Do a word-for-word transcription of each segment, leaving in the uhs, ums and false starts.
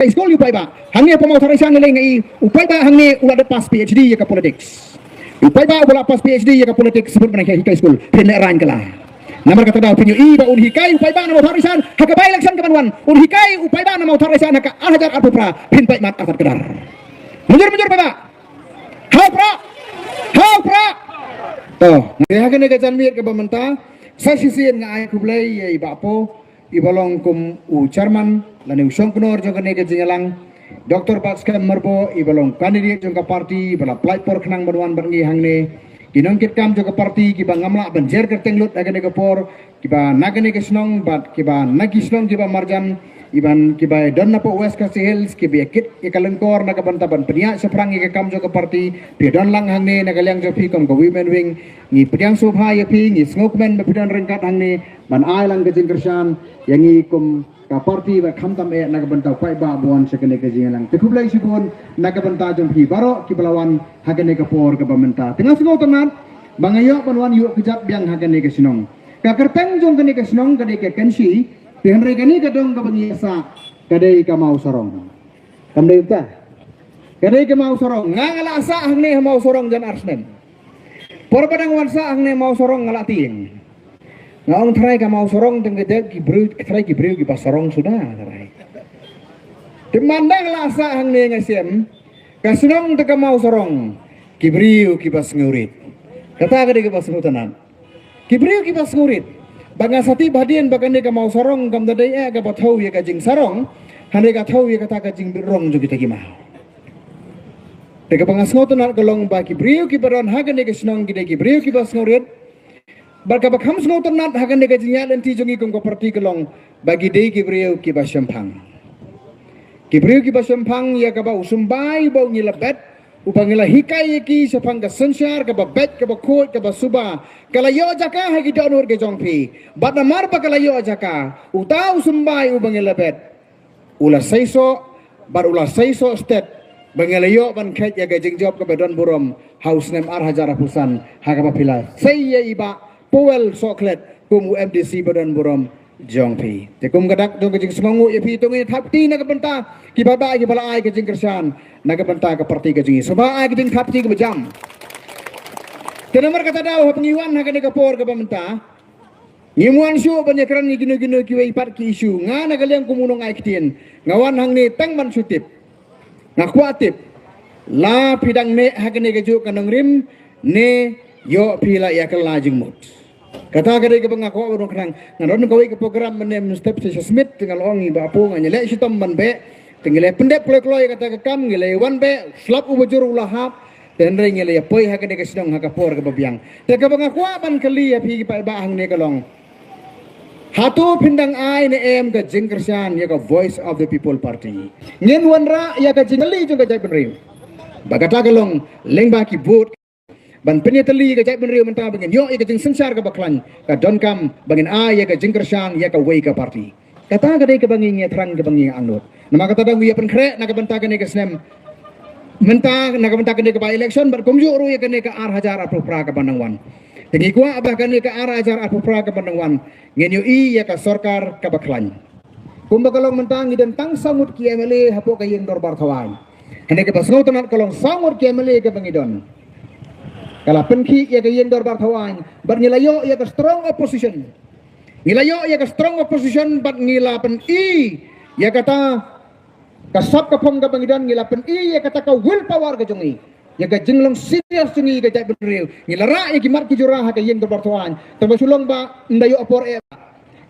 hikai skul ïa u paidbah. Hangne hapoh Mawthadraishan lei lei nga i u paidbah hangne u la dep pass PhD ïa ka politics. U paidbah u la pass PhD ïa ka politics, shu bun ban hikai skul, phin leh rang kala. Namar kata daw phin ïohi ba un hikai u paidbah na Mawthadraishan ha ka by-election kaban wan. Un hikai u paidbah na Mawthadraishan ha ka ar hajar arphew phra, phin peit mat artat kdar. Mynjur mynjur paidbah. Hau pra. Hau pra. To, nga ha kane ka janmiet kaba mynta, sa shisien nga ai khublei ïa i Bah Poh, iba long kum u chairman lane u shongknor jong kane ka jingïalang, Doctor Batskhem Myrboh, iba long candidate jong ka party, iba la pynlait por khnang ban wan bad ngi hangne. Ki nongkitkam jong ka party kiba ngam lah ban jer kyrteng lut ha kane ka por, kiba na kane ka shnong bad kiba na ki shnong kiba marjan, iban kiba don napoh West Khasi Hills, kiba ïa kit ïa ka lyngkor na ka bynta ban pynïaid shaphrang ïa ka kam jong ka party, phi don lang hangne na ka liang jong phi kum ka women wing. Ngi pdiang sngewbha ïa phi, ngi sngewkmen ba phi don ryngkat hangne ban ai lang ka jingkyrshan ïa ngi kum ka party, bad khamtam eh na ka bynta u paidbah ba wan sha kane ka jingïalang. Te khublei shibun na ka bynta jong phi baroh kiba la wan ha kane ka por kaba mynta. Te nga sngewtynnat ba nga ïoh ban wan ïuh kjat biang ha kane ka shnong. Ka kyrteng jong kane ka shnong ka dei ka Kynshi, te hynrei kane ka dong kaba ngi sah ka dei ka Mawsarong. Kam dei ta? Ka dei ka Mawsarong. Nga nga la sah hangne ha Mawsarong jan ar snem. Por ba dang wan sah hangne Mawsarong nga la tieng. Nga ong trai ka Mawsarong teng ka dei ki briew, trai ki briew kiba sarong suda, trai. Te man dang la sah hangne nga shem, ka shnong te ka Mawsarong, ki briew kiba sngewrit. Kata ka dei kaba sngewtynnat. Ki briew kiba sngewrit. Ba nga sa tip hadien ba kane ka Mawsarong kam da dei eh kaba thew ïa ka jingsarong, hynrei ka thew ïa kata ka jingbitrong jong kita ki maw. Te kaba nga sngewtynnat ka long ba ki briew kiba don ha kane ka shnong ki dei ki briew kiba sngewrit. Bad kaba kham sngewtynnat ha kane ka jingïaid lynti jong ngi kum ka party ka long ba ki dei ki briew kiba shemphang. Ki briew kiba shemphang ïa kaba u symbai uba ngi la bet, uba ngi la hikai ïa ki shaphang ka synshar kaba beit, kaba khuid, kaba suba, ka la ïoh jaka ha ki dohnud ka jong phi. Bad namar ba ka la ïoh jaka, uta u symbai uba ngi la bet, u la seisoh, bad u la seisoh stet ba ngi la ïoh ban kheit ïa ka jingjop kaba don burom ha u snem ar hajar arphew san, ha kaba phi la sei ïa i Bah Powell Sohkhlet kum u MDC ba don burom jong phi. Te kum ka dak jong ka jingsngewnguh ïa phi, to ngin thap kti na ka bynta ki paidbah kiba la ai ka jingkyrshan na ka bynta ka party ka jong ngi. Sngewbha ai ka jingthap kti kaba jam. Te namar kata daw haba ngi wan ha kane ka por kaba mynta, ngim wan shuh ban ïakren ïa kino kino kiwei pat ki issue. Nga na ka liang kum u nongai ktien, nga wan hangne tang ban shu tip. Nga kwah tip la phi dang neh ha kane kajuh ka nongrim ne ïoh phi la ïa kylla jingmut. Kata ka dei kaba nga kwah ban ong khnang. Nga don kawei ka program mynne mynstep sha Smit, te nga la ong i Bah Pu ngan ïaleh shitom ban beh. Te ngi la pyndep kloi kloi ïa kata ka kam, ngi la wan beh, slap uba jur u la hap. Te hynrei ngi la ïa poi ha kane ka shnong ha ka por kaba biang. Te kaba nga kwah ban kylli ïa phi ki paidbah hangne ka long, hato phin dang ai ne em ka jingkyrshan ïa ka Voice of the People Party? Ngin wanrah ïa ka jingkylli jong ka jaitbynriew. Ba kata ka long lyngba ki vote ban pynïatylli ïa ka jaitbynriew mynta ba ngin ïoh ïa ka jingsynshar kaba khlaiñ, ka donkam ba ngin ai ïa ka jingkyrshan ïa kawei ka party. Kata ka dei kaba ngi ngi thrang kaba ngi angnud. Namar kata dang ngi ïa pynkhreh na ka bynta kane ka snem mynta, na ka bynta kane ka by-election bad kumjuh ruh ïa kane ka ar hajar arphew phra kaba nang wan. Te ngi kwah ba kane ka ar hajar arphew phra kaba nang wan ngin ïohi ïa ka sorkar kaba khlaiñ. Kumba ka long mynta ngi don tang saw ngut ki MLA hapoh ka ïing dorbar thawaiñ. Hynrei kaba sngewtynnat ka long saw ngut ki MLA kaba ngi don, ka la pynkhih ïa ka ïing dorbar thawaiñ bad ngi la ïoh ïa ka strong opposition. Ngi la ïoh ïa ka strong opposition bad ngi la pyni ïa kata ka sap ka phong kaba ngi don, ngi la pyni ïa kata ka will power ka jong ngi, ïa ka jinglong serious jong ngi ïa ka jaitbynriew. Ngi la rah ïa ki mat ki jura ha ka ïing dorbar thawaiñ. Tangba shu long ba ym da ïoh por eh.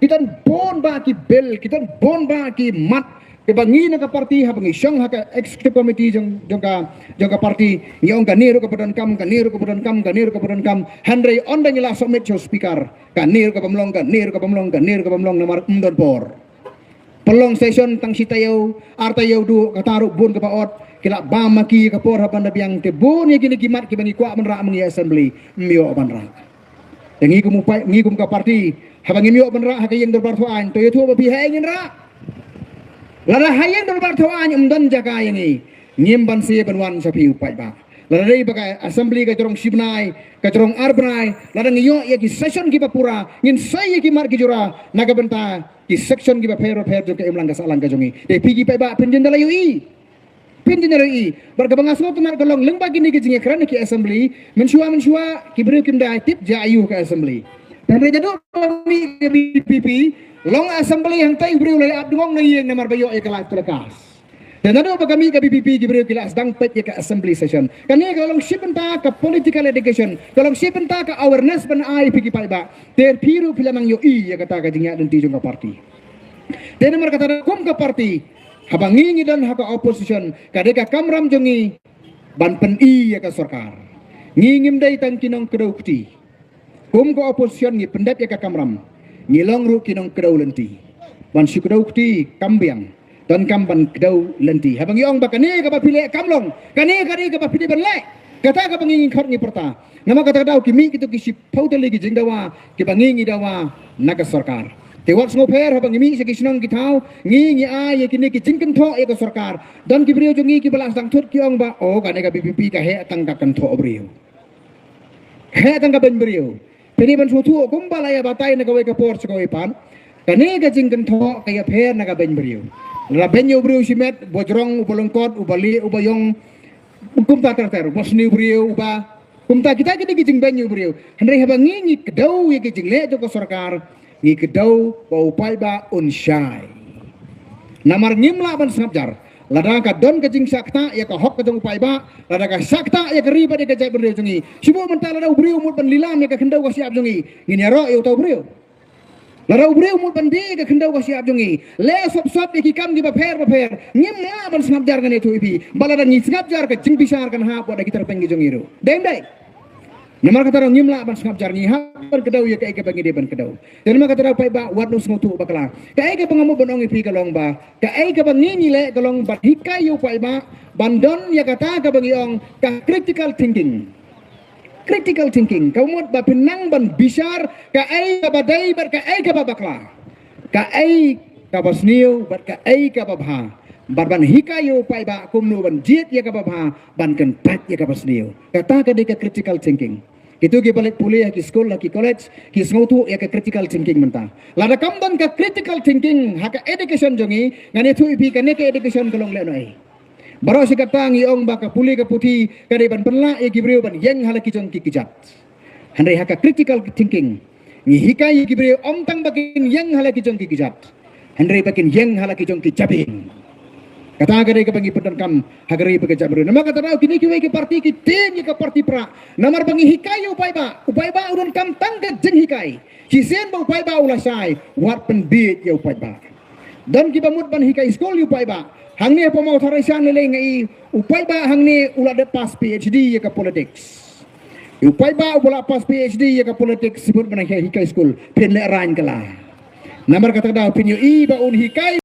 Ki don bun bah ki bill, ki don bun bah ki mat kiba ngi na ka party haba ngi shong ha ka executive committee jong, jong ka, jong ka party, ngi ong kane ruh kaba donkam, kane ruh kaba donkam, kane ruh kaba donkam. Hynrei ynda ngi la submit sha u speaker, kane ruh kabym long, kane ruh kabym long, kane ruh kabym long, namar ym don por. Pynlong session tang shi taïew, ar taïew duh, kata ruh bun kaba ot, ki la bam ma ki ka por ha ban da biang. Te bun ïa kine ki mat kiba ngi kwah ban rah ma ngi assembly, ym ïoh ban rah. Te ngi kum u pai, ngi kum ka party, haba ngim ïoh ban rah ha ka ïing dorbar thawaiñ, to ïathuh ba phi ha ïing ngin rah. Lada ha ïing dorbar thawaiñ ym don jaka ïa ngi, ngim banse ban wan sha phi u paidbah. Lada dei ba ka assembly ka jrong shi bnai, ka jrong ar bnai, lada ngi ïoh ïa ki session kiba pura, ngin sei ïa ki mar ki jura na ka bynta ki section kiba pher pher jong ka imlang ka sahlang ka jong ngi. Te phi ki paidbah phin jin da la ïohi. Phin jin da la ïohi. Bad kaba nga sngewtynnat ka long lyngba kine ki jingïakren ki assembly, mynshuwa mynshuwa ki briew kim da tip jia aiu ka assembly. Te hynrei naduh ba mih ka VPP, long assembly hangtai u briew la ïa ap dngong na ïing namar ba ïoh ïa ka live telecast. Te naduh ba ka mih ka VPP ki briew ki la sdang peit ïa ka assembly session. Kane ka long shi bynta ka political education, ka long shi bynta ka awareness ban ai phi ki paidbah. Te phi ruh phi la nang ïohi ïa kata ka jingïaid lynti jong ka party. Te namar kata kum ka party, haba ngi ngi don ha ka opposition, ka dei ka kamram jong ngi ban pyni ïa ka sorkar. Ngi ngim dei tang ki nongkdew kti. Kum ka opposition ngi pyndep ïa ka kamram. Ngi long ruh ki nongkdew lynti. Ban shu kdew kti kam biang. Donkam ban kdew lynti. Haba ngi ong ba kane kaba phi leh kam long, kane ka dei kaba phi dei ban leh. Kata kaba ngi ngi khot ngi pyrta. Namar kata ka daw ki mih kito ki shiphew tylli ki jingdawa kiba ngi ngi dawa na ka sorkar. Te wat sngewpher haba ngi mih sha ki shnong ki thaw, ngi ngi ai ïa kine ki jingkynthoh ïa ka sorkar. Don ki briew jong ngi kiba la sdang thut ki ong ba, oh, kane ka VPP ka heh tang ka kynthoh briew. Heh tang ka beiñ briew. Phi dei ban sngewthuh kumba la ïa batai na kawei ka por sha kawei pat. Kane ka jingkynthoh ka ïapher na ka beiñ briew. La beiñ ïa u briew shimet, uba jrong, uba lyngkot, uba lieh, uba ïong, kumta ter ter, uba sniew briew, uba, kumta kita kine ki jingbeiñ ïa u briew. Hynrei haba ngi ngi kdew ïa ki jingleh jong ka sorkar, ngi kdew ba u paidbah un shai. Namar ngim lah ban sngap jar. Lada ka don ka jingshah ktah ïa ka hok ka jong u paidbah, lada ka shah ktah ïa ka ri bad ïa ka jaitbynriew jong ngi. Shu buh mynta lada u briew u mut ban lilam ïa ka khyndew ka shyiap jong ngi, ngin ïaroh ïa uta u briew. Lada u briew u mut ban die ïa ka khyndew ka shyiap jong ngi, leh sop sop ïa ki kam kiba pher ba pher, ngim lah ban sngap jar, ngan ïathuh ïa phi. Bad lada ngi sngap jar ka jingbishar kan hap wat da ki tyrpeng ki jong ngi ruh. Dei ym dei? Namar kata ruh ngim lah ban sngap jar, ngi hap ban kdew ïa kaei kaba ngi dei ban kdew. Te namar kata ruh paidbah wat nym sngewthuh bakla. Kaei kaba nga mut ban ong ïa phi ka long ba, kaei kaba ngi ngi leh ka long ban hikai ïa u paidbah ban don ïa kata kaba ngi ong ka critical thinking. Critical thinking ka mut ba phin nang ban bishar kaei kaba dei bad kaei kaba bakla, kaei kaba sniew bad kaei kaba bha, bad ban hikai ïa u paidbah kumno ban jied ïa kaba bha, ban kyntait ïa kaba sniew. Kata ka dei ka critical thinking. Kito kiba leit pule ha ki skul, ha ki college, ki sngewthuh ïa ka critical thinking mynta. Lada kam don ka critical thinking ha ka education jong ngi, ngan ïathuh ïa phi kane ka education ka long lehnohei. Baroh shi katta ngi ong ba ka pule ka puthi ka dei ban pynlah ïa ki briew ban ïeng ha la ki jong ki kjat. Hynrei ha ka critical thinking ngi hikai ïa ki briew ym tang ba kin ïeng ha la ki jong ki kjat, hynrei ba kin ïeng ha la ki jong ki jabieng. Kata ka dei kaba ngi pyndonkam ha ka ri bad ka jaitbynriew. Namar kata daw kine kiwei ki parti ki tieng ïa ka parti prah. Namar ba ngi hikai ïa u paidbah, u paidbah u donkam tang ka jinghikai. Shisien ba u paidbah u la shai, wat pynbieit ïa u paidbah. Don kiba mut ban hikai skul ïa u paidbah. Hangne hapoh Mawthadraishan lei lei nga i u paidbah hangne u la dep pass PhD ïa ka politics. U paidbah uba la pass PhD ïa ka politics shu mut ban hikai skul, phin lehraiñ kylla. Namar kata daw phin ïohi ba un hikai